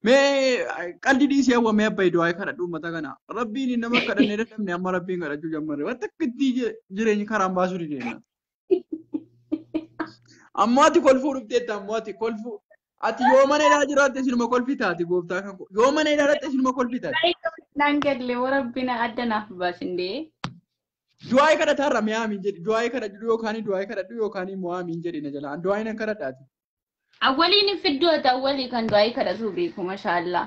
Mee qalli dhiisee hawwamee abbaa du'aa kadhadhu uummata kana. Rabbiin nama kadhannee dadhabne amma rabbiin kadhachuu jammarre. Wanta akkatti jireenyi karaan baasuu dideena. Ammoo ati kolfuu dhufteetta ammoo ati kolfuu. Ati yoo mana hidhaa jiraatte sinuma kolfi taati gooftaa kan koo. Yoo mana hidhaa jiraatte sinuma kolfi taati. Naan galle rabbina adda naaf baasindee. Du'aa kadhataarra mee amiin jedhi. Du'aa kadhadhu yookaan du'aa kadhadhu yookaan immoo amiin jedhi na jala. Du'aa nan kadhadhaati. Awwaliin hin fiddoota awwalii kan du'aa kadhatu beeku mashaallaa.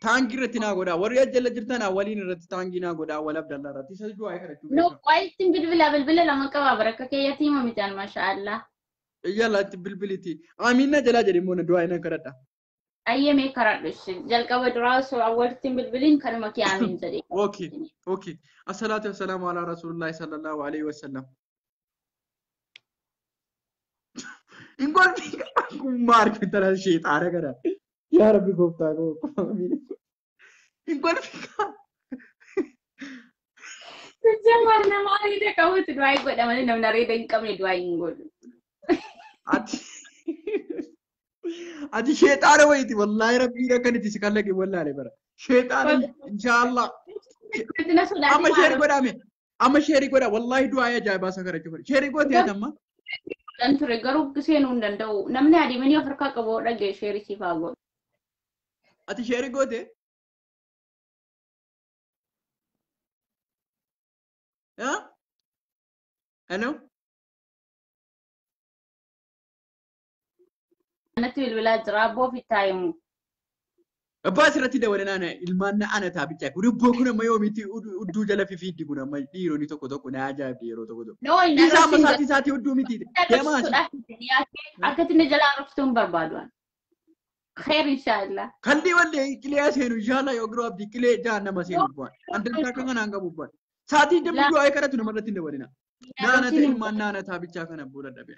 Taankii irratti naa godhaa. Warri ajjala jirtan awwaliin irratti taankii naa godhaa. Awwal Abdallaa irratti. Isa du'aa kadhachuu No, qo'aa bilbila bilbila lama qaba barakka keeyyatti hima mitaan mashaallaa. Yalla itti bilbiliti. Amiin na jalaa jedhi immoo na du'aa nan kadhadha. Ayyee mee karadhu ishee jalqaba duraa osoo awwalitti hin bilbiliin kanuma kee amiin jedhee. Okay, okay. Asalaatu wassalaamu ala rasuulillahi sallallahu alaihi wasallam. Hin kolfi kun maal intala sheexaana kana. Yaa Rabbi gooftaa koo. Hin kolfi. Jajjamaan nama areeda qabutu du'aa godha malee namni areeda hin qabne du'aa hin godhu. Ati sheexaana wayiiti wallaahi rabbiin akkan itti si kallaqe wallaale bara. Sheexaana inshaallah. Amma sheerii godhame. Amma sheerii godha wallaahi du'aa ajaa'ibaa isa kadhachuu fedha. Sheerii gootee amma. Godhan ture garuu seenuu hin danda'u. Namni adeemanii of harkaa qabu dhagee sheerii siif haa godhu. Ati sheerii gootee? Haa? Hello? Natti bilbilaa jira abboo ofitti haa himu. Abbaa asirratti dabalee naana ilmaan na ana taabichaa. Gudubboo kun amma yoomiitti udduu jala fifiiddi kun amma dhiironni tokko tokko na ajaa'ibdi yeroo tokko tokko. No, hin Dhiisaa amma saatii saatii udduu miti. Deemaa asi. Akkatti inni jalaa arrabsituu hin barbaadu. Kheer inshaallah. Kalli wallee qilee seenu inshallah yoo giroo abdii qilee jahannama seenu bu'an. Andantaa akka kanaan qabu bu'an. Saatii dammi du'aa kadhatu namarratti hin dabalina. Naana ta'e ilmaan naana taabichaa kana booda dhabe.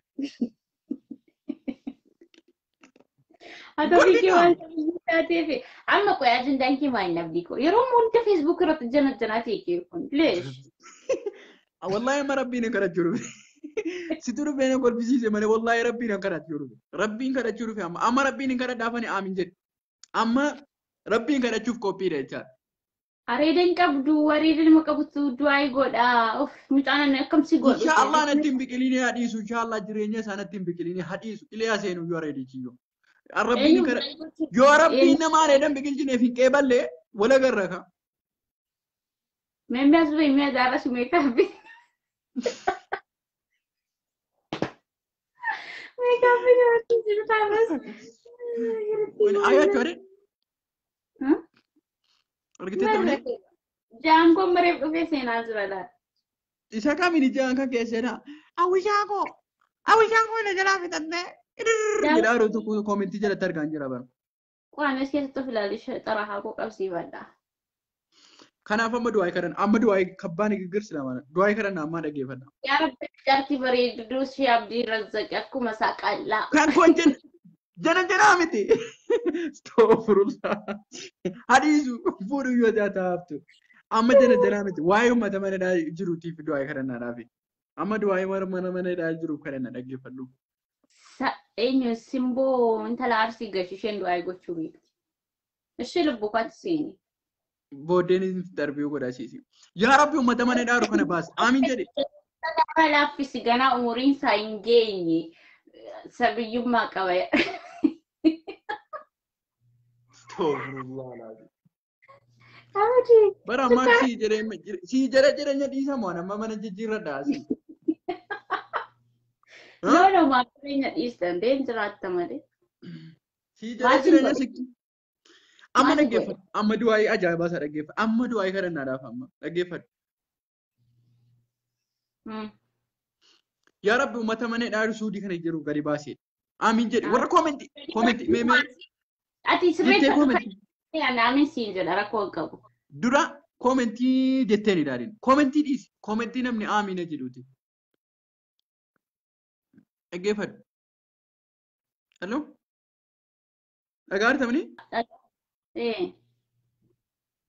Haa ta'u waan taateef amma qoy ajandaan kee maal nabdii koo yeroo hunda Facebook irratti jana janaa ta'e kee kun leesh. Wallahi amma rabbiin hin kadhachuu dhufe. Situ dhufee na kolfisiise malee wallahi rabbiin hin kadhachuu dhufe. Rabbiin kadhachuu dhufe amma amma rabbiin hin kadhadhaafani aamin jedhe. Amma rabbiin kadhachuuf qophiidha jechaadha. Areeda hin qabdu areeda nama qabutu du'aa godha. Of mucaan akkam si godhu. Inshaallah natti hin biqiliin haa dhiisu. Inshaallah jireenya isaa natti hin biqiliin haa dhiisu. Qilee haa seenu yoo areedichi yoo. Rabbiin kadha yoo rabbiin nama areedan biqilchineef hin qeeballee wala garra ka. Meemmi as bahi mi'a jaarras meekaappii. Meekaappii namatti jiru taarras. Ayyaachuu adee. Argitee ta'uun. Jaangoon mareef dhufee seenaa jira laata. Isa kamiin jaan kan keesseenaa. Hawwishaa koo hawwishaan koo na jalaa fixattee. Jedhaa yeroo tokko koomentii jalatti argaa jira bara. Qaames keessatti of ilaalu xarahaa koo qabsiifadha. Kanaaf amma du'aa kadhan amma du'aa kabbaan giggirsi lama du'aa kadhan amma dhaggeeffadha. Yaa Rabbi jaartii bareedduu ishee abdii razzaqe akkuma isaa qal'aa. Kan kun jana janaa miti. Astaghfirullah. Hadiisu fuudhu yoo taataaftu. Amma jana janaa miti waa'ee uummata mana jiruutiif du'aa kadhannaadhaafi. Amma du'aa mana mana jiruuf kadhanna dhaggeeffadhu. Eenyu simboo intala arsii gashi isheen du'aa gochuu beekti. Ishee lubbuu kaatti seeni. Booddeen darbii godhasiisi. Yaa Rabbi uummata mana dhaaru kana baasi. Amiin jedhe. Laaffisi ganaa umuriin isaa hin geenye sabiyyummaa qaba. Bara ammaa sii jedhe jireenya dhiisamu amma mana jijjiirradha asii. No, no, maal jireenya dhiistan deem jiraatta malee. Sii jedhe jireenya sikki. Amma dhaggeeffadhu. Amma du'aa ajaa'ibaa isaa dhaggeeffadhu. Amma du'aa kadhannaadhaaf amma dhaggeeffadhu. Yaa Rabbi uummata mana dhaaru suudii kana jiru gadi baasee. Amiin jedhi. Warra koomentii koomentii mee mee. Ati sirreeffadhu kan amiin siin jedha rakkoo hin qabu. Dura koomentii jetteen ilaalin. Koomentii dhiisi. Koomentii namni amiina jedhuuti. Dhaggeeffadhu. Hello? Dhagaa argamanii?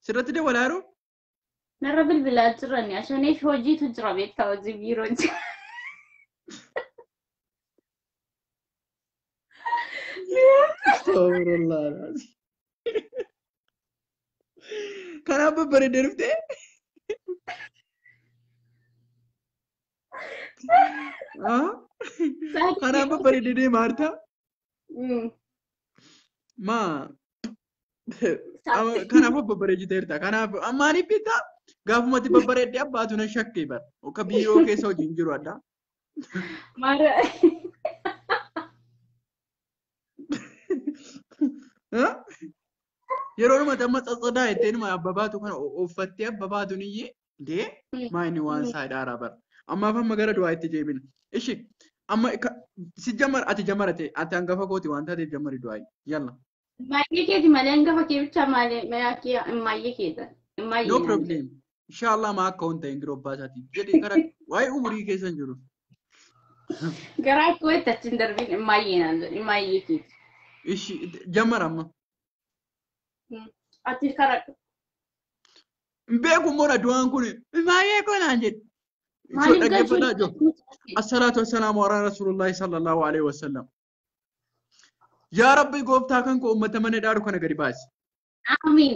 Sirratti dabalaa yeroo? Narra bilbilaa jirani. Ashaneef hojiitu jira beektaa hojii biiroo jira. Astaghfirullah. Kanaaf babbareeddee dhuftee? Kanaaf babbareeddee deemaa jirtaa? Maa kanaaf babbareechiteerta. Kanaaf maaliif beektaa? Gaafumatti babbareeddee abbaatu na shakkee bara. Akka biiroo keessa hojiin jiru adda. Maara. Yeroo dhumatti amma tsatsadaa jettee numa abbabaatu kana uffattee abbabaatu niyyee dee maa inni waan isaa dhaaraa bara. Ammaaf amma gara du'aa itti deebina. Ishi amma si jamar ati jamarate ati hangafa kooti waan taateef jamari du'aa. Yalla. Maayyee keeti malee hangafa kee bichaa malee maayyee keeta. No problem. Inshallah ma akka wanta hin jiru abbaa isaatii. Jedhi gara waa'ee umurii keessa hin jiru. Garaa koo itti achi hin darbiin maayyee naan jedhi maayyee keeti. Ishi jamara amma. Ati karadhu. Beeku immoo du'aan kun maayyee koo naan jedhi. Dhaggeeffataa jiru. Assalaatu wassalaamu alaa rasuulullaahi sallallahu alaihi wasallam. Yaa Rabbi gooftaa kan koo uummata mana dhaaru kana gadi baasi. Amiin.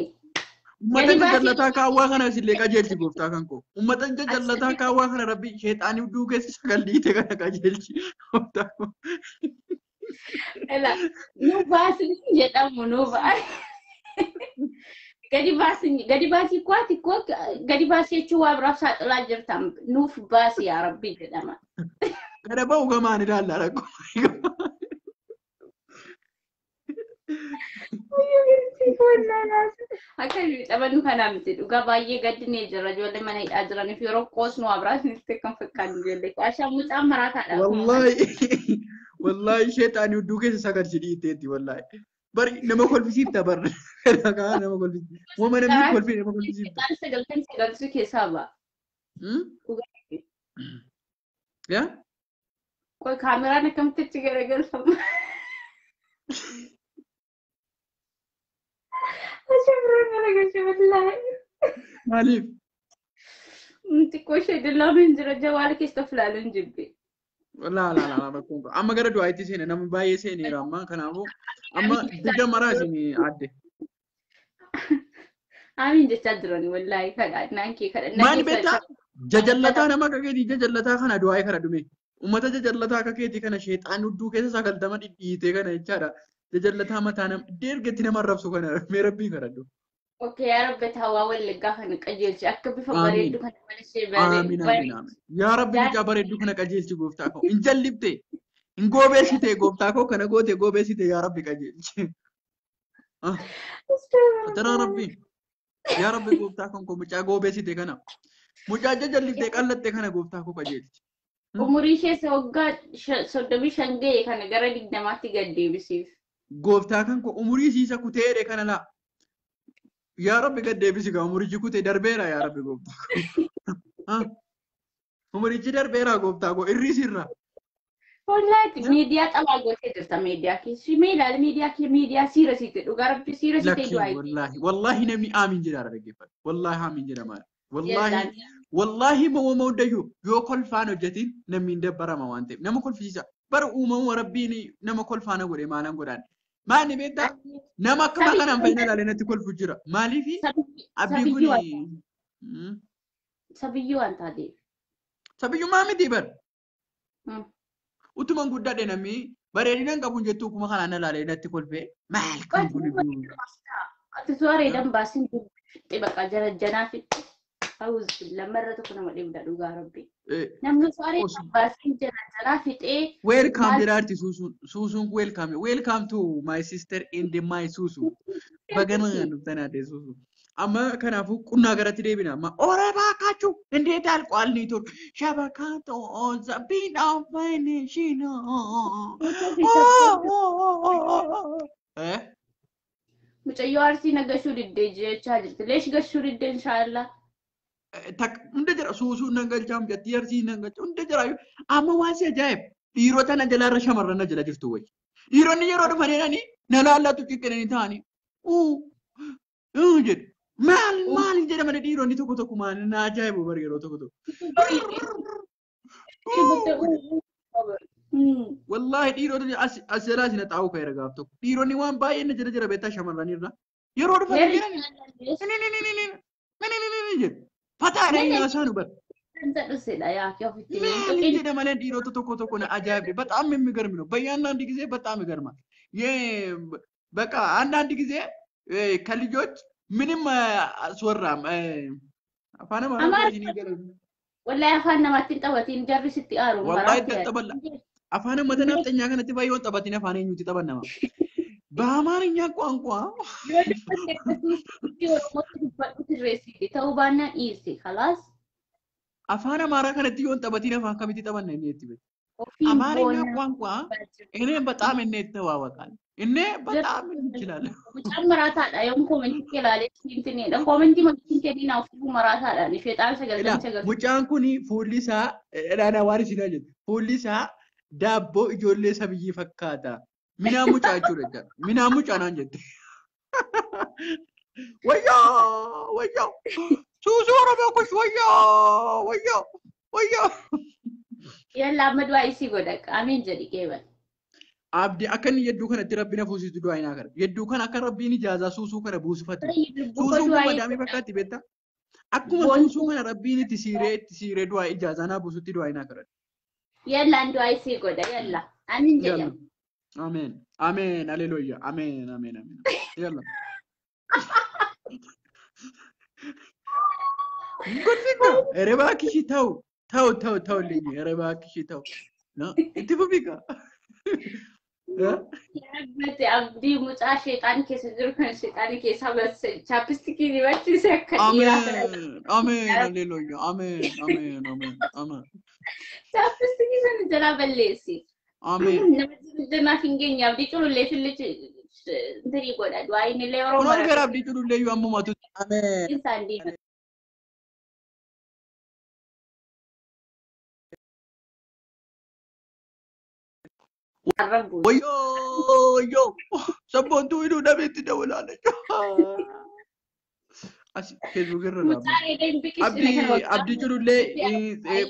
Uummata jajallataa kaawwaa kana isillee qajeelchi gooftaa kan koo. Uummata jajallataa kaawwaa kana Rabbi sheexaanii hudduu keessa sagal dhiite kana qajeelchi gooftaa koo. Nu baasin jedhamu nu baasi. Gadi baasi gadi baasi kwaati koo gadi baasi jechuun waa biraaf saaxilaa jirta nuuf baasi yaa Rabbi jedhama. Gara ba'u gamaan ilaalla rakkoo. Akka taphannu kanaa miti dhugaa baay'ee gaddinee jira ijoollee mana hidhaa jiraniif yeroo qoosnu waa biraas nutti kan fakkaannu ijoollee ashaa mucaan maraataadha. Wallaahi wallaahi sheexaanii hudduu keessa sagalchi dhiiteetti wallaahi. Bari nama kolfisiifta bar. Nama kolfisiifta. Wama namni kolfii nama kolfisiifta. Sheexaan sagaltan sagaltu keessaa ba'a. Yaa? Qoy kaameraan akkamitti achi garagalfama? Maaliif? Xiqqoo ishee dillaameen jira jawaala keessa of ilaaluun jibbe. Laa laa laa rakkoon qaba. Amma gara du'aayitti seene namni baay'ee seeneera amma kanaafuu amma dugda maraa isin adde. Amiin jechaa jiran wallaahi kadhannaan kee kadhannaan Maali beektaa? Jajallataa nama akka keetii jajallataa kana du'aayii kana dhume. Uummata jajallataa akka keetii kana sheexaan hudduu keessa sagaltama dhidhiitee kana jechaadha. Jajallataa mataa nama deergatti nama arrabsu kana mee rabbii kadhadhu. Okay, yaa Rabbi hawaa wallaggaa kana qajeelchi akka bifa bareeddu kana mana ishee Amiin amiin amiin. Yaa Rabbi mucaa bareeddu kana qajeelchi gooftaa koo. Hin jallifte hin goobeessite gooftaa koo kana goote goobeessite yaa Rabbi qajeelchi. Ataraa Rabbi yaa Rabbi gooftaa koo mucaa goobeessite kana. Mucaa jajalliftee qallatte kana gooftaa koo qajeelchi. Umurii ishee waggaa 35 ga'e kana gara 20tti gad deebisiif. Gooftaa kan koo umurii isiisa kuteedhe kana laa. Yaa Rabbi gad deebisi gaa umurichi kutee darbeera yaa Rabbi gooftaa koo. Umurichi darbeera gooftaa koo irri sirra. Wallahi miidiyaa xabaa gootee jirta miidiyaa kee. Mee ilaali miidiyaa kee miidiyaa siira siite dhugaa Rabbi siira siite Lakkii du'aa. wallaahi wallaahi namni aamin jedha dhaggeeffadhu. Wallaahi aamin jedha maali. Wallaahi wallaahi uumama hundayyuu yoo kolfaan hojjetin namni hin dabbarama waan ta'eef nama kolfisiisa. Bara uumama Rabbiin nama kolfaana godhe maalan godhaan. Maali beektaa? Nama akka kanaan fayyina ilaalee natti kolfu jira. Maaliif abdiin kun Sabiyyuu waan taateef. Sabiyyummaa miti bar. Utuman guddaadhe namni bareedina hin qabu jettuu kuma kanaan ilaalee natti kolfee maal kan kun Ati suwareedhaan baasin xibaqa jara janaa fixxe. Awuz lamarra tokko nama dhibda dhugaa Rabbi. Namni suwareedhaan baasin jara janaa fixee. Welcome jedhaarti Suusuun. Suusuun welcome. Welcome to my sister in the my Suusu. Bagana dhuftan ade Suusu. Amma kanaafuu qunnaa garatti deebina. Amma ora baakaachuu እንዴት አልቋል ኔትወርክ ሸበካ ጦዛ ቢናፈንሽኖ Mucayyoo arsii na gashuu diddee jechaa jirti. Leesh gashuu diddee inshaallah. Hunda jira suusuun nan galchaa mucattii arsii nan galchaa hunda jira. Amma waan si ajaa'ib dhiirota na jalaarra shamarran na jala jirtu wayi. Dhiironni yeroo dhufanii jedhanii na laallatu ciqqinanii ta'anii jedhu. Maal maal jedhamani dhiironni tokko tokko maal na ajaa'ibu bari yeroo tokko tokko. Wallaahi dhiirota as jalaa isin xaa'u ka'eera gaaf tokko. Dhiironni waan baay'ee na jala jira beektaa shamarranirra. Yeroo dhufan jedhan ni jedhu. Fataadha inni haasaan hubata. ምን malee dhiirota tokko tokko na ajaa'ibde በጣም የሚገርም ነው። በእያንዳንድ ጊዜ በጣም ይገርማል። በቃ አንዳንድ ጊዜ ከልጆች ምንም አስወራም afaan Amaaraa Wallahi afaan namatti hin taphatiin jarri sitti aaru. Wallahi taphalla. Afaan uummata nafxanyaa kanatti baay'ee waan taphatiin afaan eenyutti taphan nama. በአማርኛ ቋንቋ ta'uu baannaan dhiisi khalaas. Afaan Amaaraa kanatti yoon taphatiin afaan kamitti taphanna inni itti beeku. አማርኛ ቋንቋ እኔ በጣም እኔ ይተዋወቃል እኔ በጣም እንችላለን። Mucaan maraataadha yoon koomentii ilaalee siintinidha. Koomentii makiin kenninaa ofii maraataadha. Sheexaan sagaltamii sagal. Mucaan kun fuulli isaa dhaanaa waan isin jedhu fuulli isaa daabboo ijoollee sabiyyii fakkaata. Minaa mucaa jechuudha jechuudha. Minaa mucaa naan jette. Wayyoo wayyoo suusuu Oromoo kush wayyoo wayyoo wayyoo. Yalla amma du'aa isii godha amiin jedhi qeeban. Abdi akka inni yedduu kanatti rabbi na fuusistu du'aa hinaa kana. Yedduu kana akka rabbiin ijaazaa suusuu kana buusifatu. Suusuun kun madaamii fakkaatti beektaa? Akkuma suusuu kana rabbiin itti siiree du'aa ijaazaa naa buusutti du'aa hinaa kana. Yalla du'aa isii godha yalla amiin jedhama. Ameen ameen aleluuyaa ameen ameen ameen yalla. Godhina ere baakishii ta'u. ተው ተው ተው ልኝ ኧረ እባክሽ ተው itti fufiika. Yaabate abdii mucaa sheexaan keessa jiru kan sheexaan keessaa basse chaappistikii dibachiise akka dhiiraa kana. Ameen aleluuyaa ameen ameen ameen ameen. Chaappistikii sana jalaa balleessi. Ameen. Nama jirinaaf hin geenye abdii culullee fillichi intinii godha du'aa inni illee yeroo Kunoon gara abdii culullee iyyuu ammumatu. Ameen. Isaan diima. Wayyoo wayyoo sabboontuu hidhuu dhabeetti dawwalaale. As feesbuuk irra laama. Abdii culullee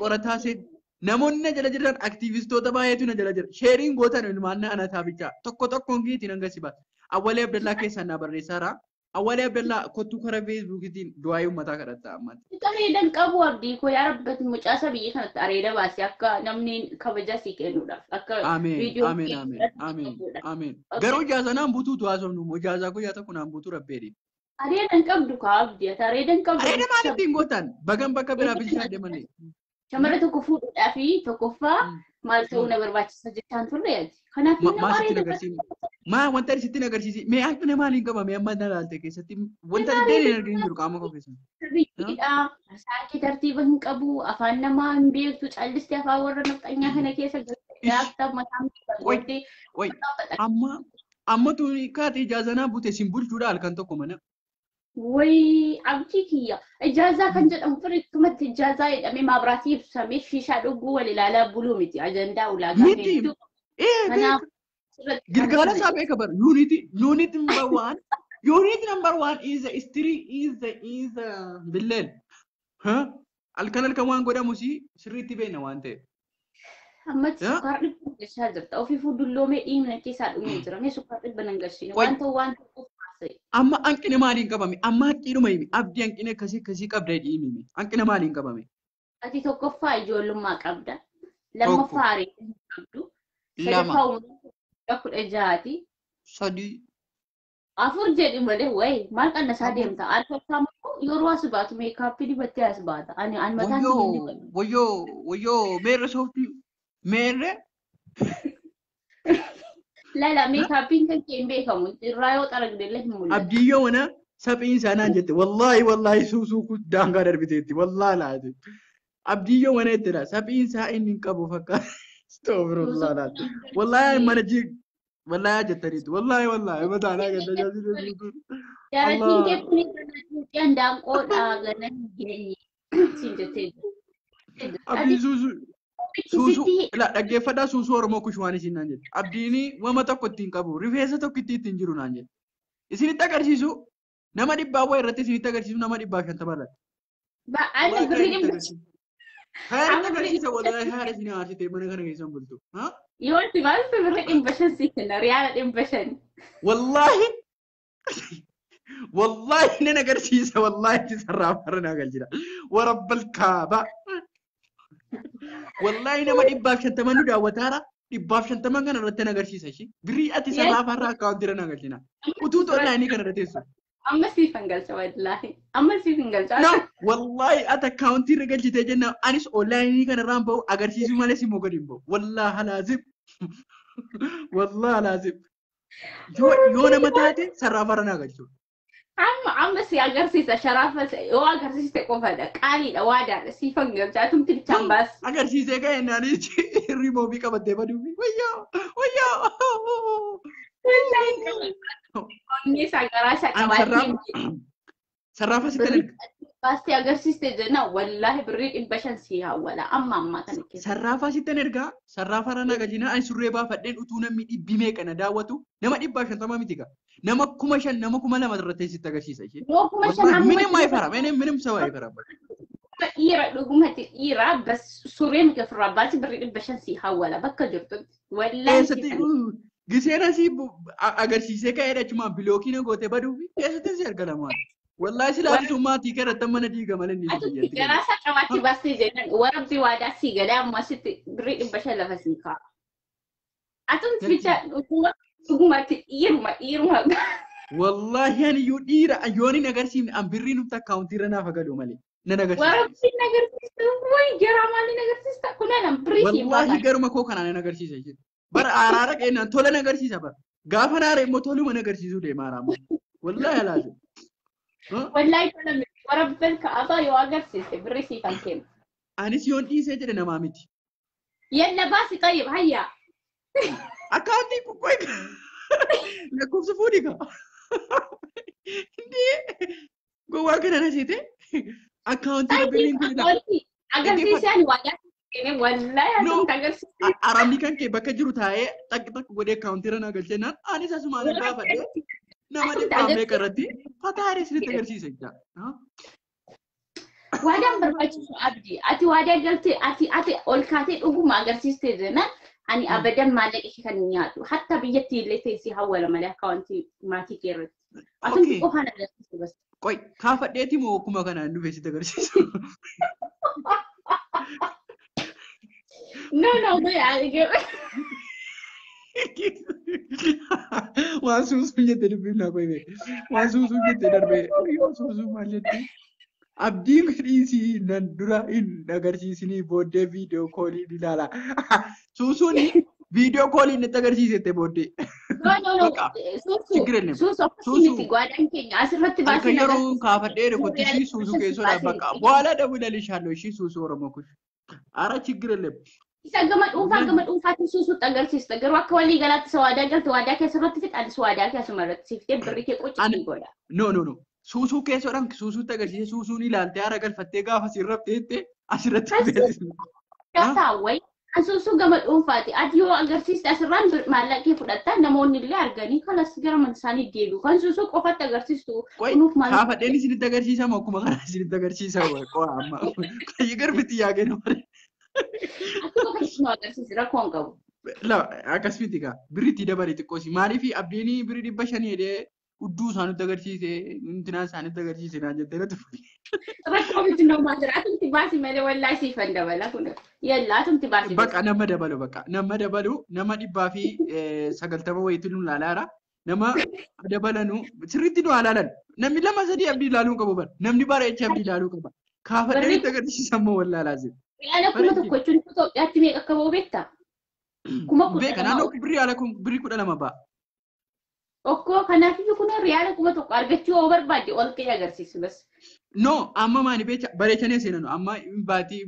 qorataa seen namoonni na jala jiran aktiivistoota baay'eetu na jala jira. Sheeriin gootan ilmaan ana taabichaa tokko tokkoon giitiin hanga si baata. Awwalee Abdallaa keessaan na barreessaara. Awwalee Abdallaa kottuu karaa feesbuukiitiin du'aa uummataa kadhatta ammaatti. Areedan qabu abdii koo yaa rabbati mucaa isa biyya kanatti areeda baase akka namni kabaja sii kennuudhaaf akka viidiyoo Ameen ameen ameen ameen. Garuu ijaazaa naan butuutu haasofnu immoo ijaazaa guyyaa tokko naan butuu rabbeedhi. Areedan qabdu kaa abdii ati areedan qabdu. Areeda maal ittiin gootan bagan bakka biraa bilchaa deemanii. Shamara tokko fuudhuudhaa fi tokkoffaa maal ta'uu na barbaachisa jechaan turre ati. Kanaaf nama areeda. Maa wanta sitti agarsiisi mee hanqina maaliin qaba mee amma na ilaalte keessatti wanta iddeen hin argin jiru qaama koo keessatti. Biyyiidha saakii tartiiba hin qabu afaan namaa hin beektu callistee afaan warra nafxanyaa kana keessa galtee mataan Qoy amma amma tuni kaate ijaazanaa bute sin bulchuudha halkan tokko mana. Wayi abdii kiyya ijaazaa kan jedhamu firittumatti ijaazaa jedhamee maabiraatii ibsamee shishaa dhuguu wal ilaalaa buluu miti ajandaa ulaagaa hedduu. Kanaaf Girgaala isaa beeka bara unit number one unit number one is the history is the is billeel halkan halkan waan godhamu si sirriitti beekna waan ta'eef. Ammatti sukkaar dhibba gashaa jirta. Ofiifuu dulloomee dhiigna keessaa dhumee jira. Mee sukkaar dhibba nan gashine waan ta'u waan ta'uuf haasa'e. Amma hanqina maaliin qabame? Amma hanqinuma himi. Abdii hanqina akkasii akkasii qabda himi. Hanqina maaliin qabame? Ati tokkoffaa ijoollummaa qabda. Lammaffaa areeda hin qabdu. Sadaffaa umurii 16ti. 3. 4 jedhi malee wayi maal qannasaa deemta? Arfaffaa immoo yeroo as baatu meekaappii dibattee as baata. Ani an mataan Wayyoo wayyoo wayyoo meerre sooftii meerre. Lala meekaappiin kan kee hin beekamu irraa yoo xaragde illee hin mul'atu. Abdiyyoo mana saphiin isaa naan jette wallaahi wallaahi suusuu kun daangaa darbiteetti wallaahi laate. Abdiyyoo mana ittidha saphiin isaa inni hin qabu fakkaata. Astaghfirullah laate. Wallaahi mana jig wallaahi jettaniitu wallaahi wallaahi mataanaa gadda jaajillee. Jaalatiin kee kun Itoophiyaan daanqoodha gana hin geenye siin jettee jirti. Abdiin suusuu suusuu ila dhaggeeffadhaa suusuu Oromoo kush waan isin naan jedhe. Abdiin wama tokko ittiin qabu rifeensa tokko ittiin jiru naan jedhe. Isinitti agarsiisu nama 100 wayii irratti isinitti agarsiisu nama 150 irratti. Ba'aan birrii dhibba. Haala agarsiisa wallaahi haala isin aarsitee mana kana keessa bultu. Yoo itti baaste birrii 500 sii kenna riyaala 500. Wallaahi Wallaahi nan agarsiisa wallaahi sarraafa irra naa galchina. Warabbal kaaba. Wallaahi nama 150 nu daawwataara. 150 kana irratti nan agarsiisa ishee. Birrii ati sarraafa irraa akkaawuntii irra naa galchina. Utuu onlaayinii kana irra teessu. Amma siif hin galcha wallaahi. Amma siif hin galcha. No, wallaahi ati akkaawuntii irra galchitee jennaan anis onlaayinii kana irraan bahu agarsiisuu malees immoo gadi hin bahu. Wallaahi laazim. Wallaahi laazim. Yoo nama taate sarraafa irra naa galchu. Amma si agarsiisa sharaafa yoo agarsiiste qofaadha. Qaaliidha waadaadha siif hin galcha. Atumti bichaan baas. Agarsiisee ka'e naanichi riimoobii qabattee baduufi. Wayyaa! Wayyaa! Onnee isaa garaa isaa qabaatee. Sarraafa sitti erga. Baastee agarsiiste jennaan wallaahi birrii 500 si hawwala amma ammaa kana keessa. Sarraafa sitti ergaa sarraafa irra naa galchina ani surree baafadheen utuu namni dhibbi meeqa na daawwatu nama 150 miti gaa. Nama 5000 nama 2000 irratti sitti agarsiisa ishee. Yoo 5000 hamma. Minim ayfara minim sawa ayfara. Dhiira dhugumatti dhiira bas surree miti ofirraa baasi birrii 500 si hawwala bakka jirtutti. Wallaahi. Eessatti giseen asii agarsiisee ka'ee jechuun bilookii na gootee baduufi eessatti si erga lamaan. Wallaahi silaa maatii kee irratti mana diiga malee ni biyyatti. Garaa isaa qabaatti baastee jennaan warabbi waadaa sii galee amma asitti birrii 500 lafa sii kaa'a. Atumti bicha dhugumatti dhiiruma dhiiruma. Wallaahi ani iyyuu dhiira yoon hin agarsiifne an birrii nuti akkaawuntii irra naaf galu malee. Nan agarsiisa. Warabbi hin agarsiistu wayi garaa maaliin agarsiista kunaan an birrii sii Wallaahi garuma koo kanaan nan agarsiisa jechuudha. Bara araara qeennaan tola nan agarsiisa bara. Gaafa naara immoo toluma nan agarsiisuu deema araama. Wallaahi alaazi. Wallaahi tola miti warabbal ka'abaa yoo agarsiiste birrii siif kan kennu. Anis yoon dhiisee jedhe namaa miti. Yalla baasi tayyib hayyaa. Akkaawuntii kukkoo lakkoofsa fuudhi kaa. Indee gowwaa kana na seete akkaawuntii birriin kun ilaa. Agarsiisee ani waadaa kenne wallaahi asumti agarsiisee. Arabni kan kee bakka jiru taa'ee takka takka godhee akkaawuntii irra naa galchee naan anis asumaan baafadhee nama dhibbaa meeqa irratti fataaree isinitti agarsiisa jechuudha. Waadaan barbaachisu abdii ati waadaa galtee ati ol kaatee dhuguma agarsiistee jennaan ani abadan maallaqa ishee kan nyaadhu hatta biyyatti illee teessee hawwala malee akkaawuntii maatii kee irratti. Atumti qofaan agarsiisu bas. Qoy kaafadheeti moo akkuma kanaan dhufee sitti agarsiisu? No no no Waan suusuun jettee dubbiin naa qoy bee. Waan suusuun jettee darbee. Waan suusuun maal jettee? Abdiin dhiisii nan dura hin agarsiisinii booddee viidiyoo koolii ilaala. Suusuun viidiyoo koolii inni agarsiisette booddee. No no no. Suusu akkasii miti gwaadaan keenya asirratti baasii. Akka yeroo kaafadhee rukutti ishii suusuu keessoodha bakka. Bu'aala dhabu ilaalishaaloo ishii suusuu Oromoo kun. Ara chiggirellee. Isa gama dhuunfaa gama dhuunfaatti suusuutti agarsiista. Garuu akka walii galaatti isa waadaa galte waadaa keessa irratti fixa anis waadaa keessuma irratti siiftee birrii kee qoccitii godha. No no no. Suusuu keessoodhaan suusuutti agarsiise suusuun ilaaltee haara galfattee gaafa asirratti jettee asirratti beeksisa. Gataa wayi. An suusuu gama dhuunfaati. Ati yoo agarsiiste asirraan maallaqee fudhatta namoonni illee arganii kalas gara mana isaanii deebi'u. Kan suusuu qofatti agarsiistu kunuuf maal. Kaafadheen isinitti agarsiisama akkuma kana isinitti agarsiisa qo'a amma. Qayyi garbitti yaa kennu malee. Ati qofa isin agarsiisi rakkoo hin qabu. La akkas miti gaa birriitti dabalee xiqqoosi maaliif abdiin birrii 500 jedhee hudduu isaanitti agarsiise intinaa isaanitti agarsiise naan jettee natti fuudhe. Rakkoo miti namaa jira atumti baasi malee wallaahi siifan dabala kun yalla atumti baasi. Bakka nama dabalu bakka nama dabalu nama 190 wayiitu nu ilaalaara nama dabalanu sirriitti nu ilaalan namni 2 3 abdii ilaaluu qabu bara namni bareechee abdii ilaaluu qaba kaafadhee itti agarsiisa ammoo wallaalaa jiru. Riyaala 1000 jechuun Itoophiyaatti meeqa akka ba'u beektaa? 10,000. Beeka naannoo riyaala birrii 12 ba'a. Okkoo kanaafiyyuu kun riyaala 1000 argachuu yoo barbaadde ol ka'ee agarsiisi bas. No amma maani beecha bareechanii seenanu amma baatii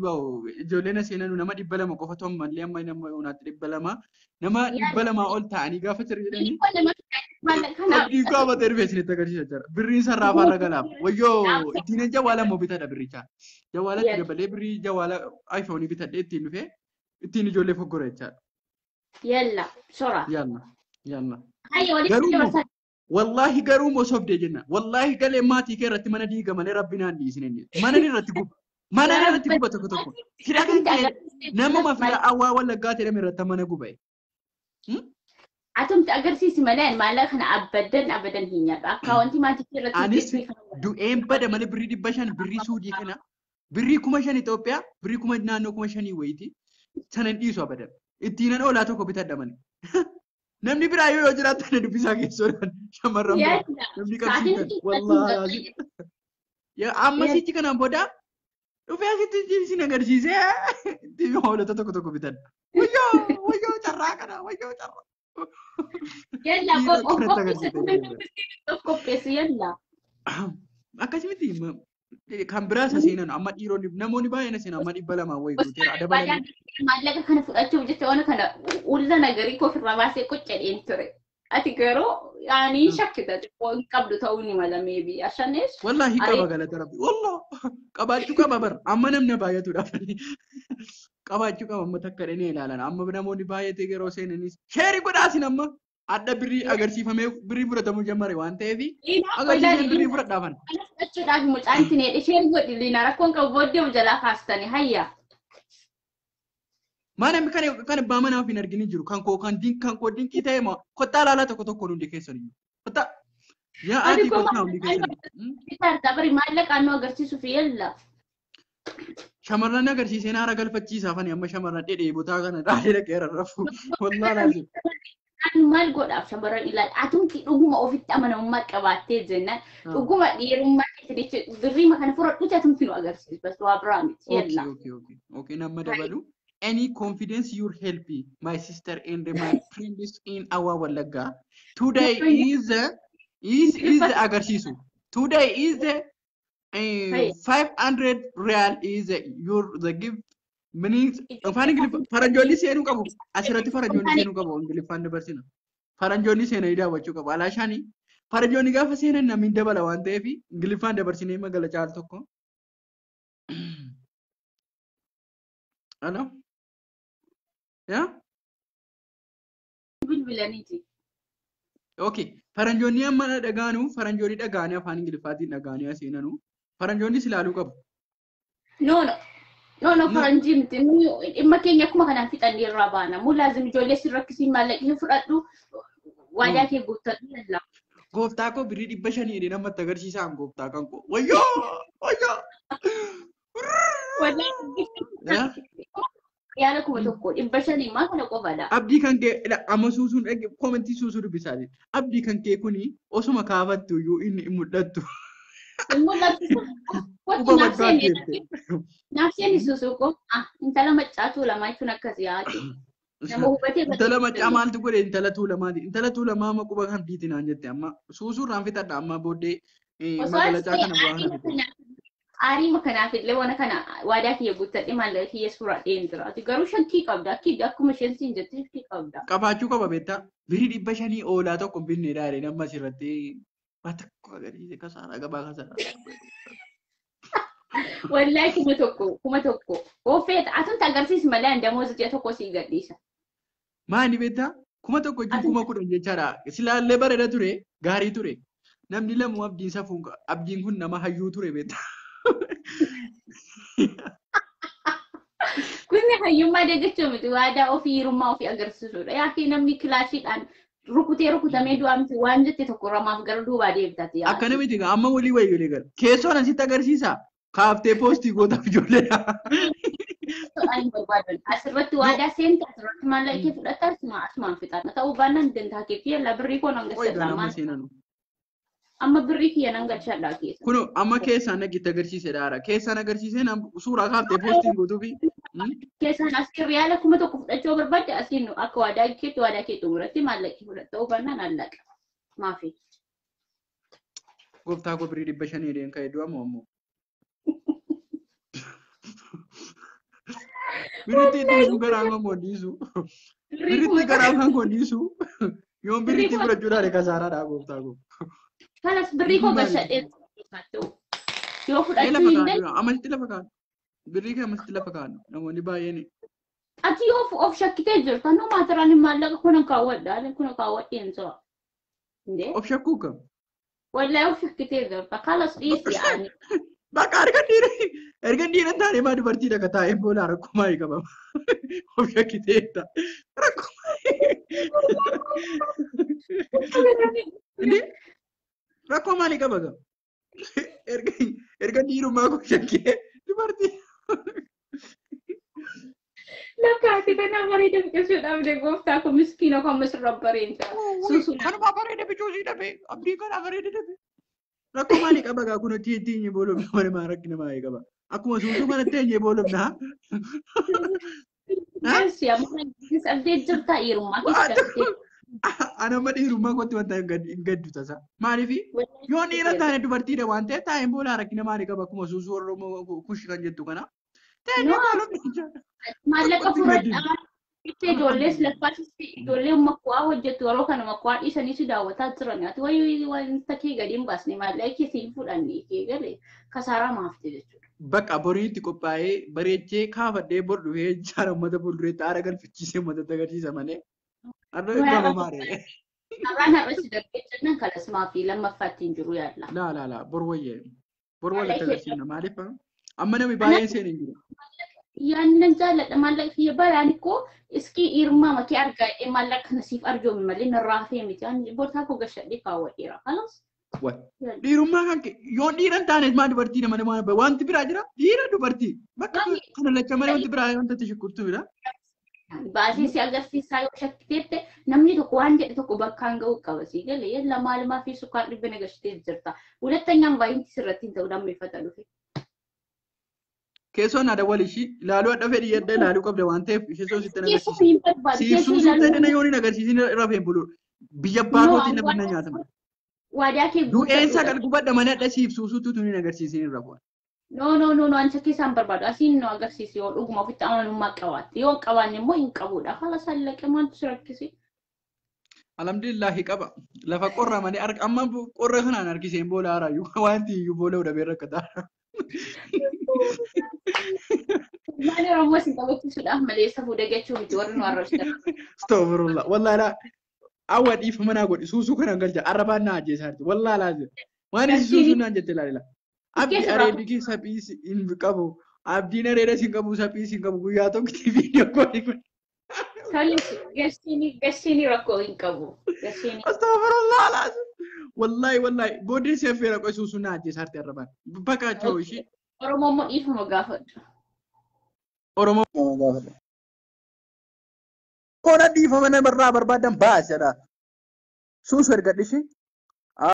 ijoolleen seenanu nama 200 qofatu ammallee amma nama yoonaatti 200 nama 200 ol ta'anii gaafa sirrii jedhanii. Abdii gaafa ta'e dhufee isinitti agarsiisa jira. Birriin sarraafaa irra galaaf. Wayyoo ittiin jawaala immoo bitadha birricha. Jawaalatti dabalee birrii jawaala iPhone bitadhee ittiin dhufee ittiin ijoollee foggora jechaadha. Yalla sora. Yalla yalla. Garuu Wallaahi garuu moo sobdee jenna. Wallaahi galee maatii kee irratti mana diiga malee rabbi naan dhiisin inni. Mana irratti guba. Mana irratti guba tokko tokko. Fira kan ta'e namuma fira awwaa wallaggaa jedhame irratti mana guba. Atumti agarsiisi malee maallaqa kana abadan abadan hin nyaadhu. Akkaawwantii maatii irratti Anis du'een bada malee birrii 500 birrii Suudii kana birrii 5,000 Itoophiyaa birrii 5,000 naannoo 5,000 wayiiti sana hin dhiisu abadan. Ittiin oolaa tokko bitadha malee. Namni biraa yoo jiraatu na dubbisaa keessoodhaan shamarran biraa. Namni qabsiisan wallaahi. Amma sichi kanaan booda dhufee asitti isin agarsiisee ittiin hoolota tokko tokko bitadha. Wayyoo wayyoo carraa kana wayyoo carraa. Yalla qopheessi yalla. Akkasumatti kan biraa isa seenan amma dhiironni namoonni baay'een seenan amma 200 wayii guuteera adabalanii. Maallaqa kana fudhachuuf jecha waan kana ulla nagarii koo ofirraa baasee qoccadheen ture. Ati garuu ani shakkita xiqqoo hin qabdu ta'uu ni mala meebii ashanees. Wallaahi qaba galata rabbi wallah qabaachuu qaba bara amma namni baay'atuudhaaf qabaachuu qaba amma takka dhenee ilaalan amma namoonni baay'atee yeroo seenanis sheerii godhaasin amma adda birrii agarsiifamee birrii fudhatamuu jammare waan ta'eef agarsiifamee birrii fudhadhaafan. Kana fudhachuudhaaf mucaan isin hedhe sheerii godhi liina rakkoon qabu booddee jalaa kaastani hayya. Maal kan abbaa manaa of hin arginu jiru kan koo kan dinqii ta'e moo kottaa ilaalaa tokko tokko hundi keessan iyyuu. Kottaa yaa ati kottaa hundi keessan. Bitaa bari maallaqa nu agarsiisuuf yalla. Shamarran agarsiiseen haara galfachiisaa fani amma shamarran dhedheebotaa kana dhaalee dhaqee rarrafu. Wallaa laazim. Maal godhaaf shamarran ilaali atumti dhuguma ofitti amanamummaa qabaattee jennaan dhuguma dhiirummaa keessatti birriima kana fudhadhuuti atumti nu agarsiisu bas waa biraa miti yalla. Okay okay okay nama dabalu. Any confidence your help my sister and my friends in our Wallagga. Today is is the agarsiisu. Today is the 500 real is your the gift means afaan Ingiliffaa faranjoonni seenuu qabu. Asirratti faranjoonni seenuu qabu Ingiliffaan dabarsina. Faranjoonni seenanii daawwachuu qabu. Alaashaanii faranjoonni gaafa seenan namni dabala waan ta'eef Ingiliffaan dabarsinee magala caal tokko. Hello? Yeah? Bilbilaniiti. Okay. Faranjoonni amma dhagaanu faranjoonni dhagaanii afaan Ingiliffaatiin dhagaanii seenanu faranjoonnis ilaaluu qabu. No no. No no faranjii miti. Dhimma keenya akkuma kanaan fixannee irraa baana. Muu laazim ijoollee si rakkisiin maallaqni fudhadhu waadaa kee guuttadhu yalla. Gooftaa koo birrii 500 jedhee namatti agarsiisaan gooftaa kan koo. Wayyoo! Wayyoo! Yaala 1,000 500 maa kana qofadha. Abdii kan kee amma suusuun koomentii suusuu dubbisaa jira. Abdii kan kee kuni osuma kaafattu iyyuu inni hin mul'attu. Hin mul'attu. Naaf seeni suusuu koo intala maccaa tuulamaa jechuun akkas yaadu. Nama hubatee Intala maccaa maaltu godhe intala tuulamaati. Intala tuulamaa amma quba kan biiti naan jette amma suusuurraan fixadha amma booddee magalachaa kana bu'aa kana fixadha. Aariima kanaaf illee waan kana waadaa kiyya guuttadhe maallaqa kiyya suuradheen jira. Ati garuu shakkii qabda. Akkuma isheen siin jette shakkii qabda. Qabaachuu qaba beektaa. Birrii 500 oolaa tokko hin binne dhaadhe nama asirratti waa tokko agarsiise kasaaraa gabaa kasaaraa. Wallaahi 1,000 Oofeeta atumti agarsiisi malee an damooza ji'a tokko sii gadhiisa. Maali beektaa? 1,000 jechuun 10,000 jechaadha. Silaallee bareeda ture gaarii ture. Namni lamu abdiin safuun abdiin kun nama hayyuu ture beektaa. Kunni hayyummaa jechuu miti waadaa ofii hirummaa ofii agarsiisudha. Yaakii namni kilaashiidhaan rukutee rukutamee du'aa miti waan jette tokko ramaaf gara duubaa deebitati. Akkana miti amma walii wayii gara. Keessoon asitti agarsiisa. Kaaftee poostii gootaaf ijoolleedha. Ani barbaadan asirratti waadaa seente asirratti maallaqa kee fudhatta asumaan fixadha. Ta'uu baannaan dantaa keetii yalla birrii koo nan galchadha. Amma birrii kiyya nan galchadha keessa. Kun amma keessaan nagitti agarsiise dhaara. Keessaan agarsiisee suuraa kaaftee poostiin gootuufi. Keessaan as riyaala 1,000 fudhachuu barbaadde asiin akka waadaa keetti waadaa kee xumuratti maallaqni fudhatta. Ta'uu baannaan allaqa. Maafi. Gooftaa koo birrii 500 jedheen ka'ee du'a moo ammoo? Birritti dhiisuu garaa kan koo dhiisu. Birritti garaa kan koo dhiisu. Yoon birritti fudhachuu dhaale kasaaraadha gooftaa koo. Kanas birrii koo galchadhee yoo fudhachuu hin dandeenye. Amasitti lafa kaa'u. Birrii kee amasitti lafa kaa'u. Namoonni baay'een. Ati yoo of shakkitee jirta nu maatiraan maallaqa kuna kaawwadha kuna kaawwadheen so'a. Of shakkuu kam? Wallahi of shakkitee jirta kalas dhiisi ani. Bakka erga dhiira hin taane maa dubartiidha ka taa'ee boola rakkoo maalii qaba? Of shakkiteetta. Rakkoo maalii? Rakkoo maalii qaba gaa? Erga dhiirummaa koo shakkee dubartii. Lakkaati kana bareeda biqilchuu dhabde gooftaa kun miskiina koo amma sirra bareeda. Kanuma bareeda biqilchuu dhabe abdii kana bareeda dhabe. Rakkoo maalii qaba gaa kun hojii ittiin boolofna malee maa rakkina maalii qaba? Akkuma suusuu kanatti eenyee boolofna. Yes, amma abdee jirta dhiirummaa keessatti. Ani amma dhiirummaa kootti wanta hin gaddu tasa. Maaliif yoo dhiira taane dubartiidha waan ta'eef taa'een boola rakkina maalii qaba akkuma suusuu Oromoo kushi kan jettu kana. Taa'ee boolofna. Maallaqa fudhadhaa. Itti ijoollees lakkaasiste ijoolleen makwaa hojjettu yeroo kana makwaa dhiisanii si daawwataa jiran ati wayii wanta kee gadi hin baasne maallaqa kee siin fudhanne kee galee kasaaraa maafte jechuudha. Bakka boriitti qophaa'ee bareechee kaafadhee bor dhufee jaara uummata fuuldureetti aara galfachiisee uummata agarsiisa malee. Har'a gama maaree. Har'aan har'a si darbee jennaan kalasmaa fi lammaffaatti hin jiru yaalla. Laa laa laa bor wayyee bor walitti agarsiifna maaliif amma namni baay'een seen hin jiru. Yaannan jaalladha maallaqa kiyya baraan koo iskii dhiirummaa makee argaa maallaqa kana siif arjoomi malee narraa hafee miti ani bortaa koo gashadhee kaawwadheera kalas. Dhiirummaa kan yoo dhiira hin taane maa dubartii nama nama wanti biraa jira dhiira dubartii bakka kana lacha malee wanti biraa wanta itti shukkurtu bira. Baasii si agarsiisaa yoo shakkiteette namni tokko waan jedhe tokko bakkaan ga'uu qaba sii galee yalla maalumaa fi sukkaar dhibbina gashitee jirta. Hulatanyaan baay'inti sirratti hin ta'u lammeeffata dhufe. Keessoon na dawwal ishii ilaaluu adda fedhii adda ilaaluu qabda waan ta'eef ishee soo sitti agarsiisa. Siif suusuu ta'e yoo hin agarsiisin rafeen bulu. Biyya abbaa kootiin lafa na nyaatama. Waadaa kee Du'een sagal gubadha malee adda siif suusuutu tun hin agarsiisin rafuun. No no no no ancha keessaan barbaadu asiin nu agarsiisi yoo dhuguma ofitti amanummaa qabaatte yoo qabaanne immoo hin qabudha. Haala sallaqee maaltu si rakkise? Alhamdulillahi qaba. Lafa qorra malee amma qorra kanaan harkiseen boola haaraayyuu wanti iyyuu boola dhabee rakkataa. Maali Oromoo isin taphachiisuudhaaf malee safuu dagachuu miti warri nu arrabsan. Astaghfirullah. Wallahi laa awwa dhiifama naa godhi suusuu kanaan galcha arrabaan naa ajjeesaa jirti. Wallahi laa jira. Waan isin suusuu naan jette laala. Abdi areeddi kee saphii hin qabu. Abdiin areeda sin qabu saphii sin qabu guyyaa tokkotti viidiyoo koolii kun. Gashiini rakkoo hin qabu. Astaghfirullah laa. Wallahi wallahi booddee si affeera qoy suusuu naa ajjeesaa jirti arrabaan. Bakka achoo ishii. Oromoo immoo dhiifama gaafadhu. Oromoo gaafadhu. Koona dhiifama namarraa barbaadan baasadha. Suusu ergadhu ishee.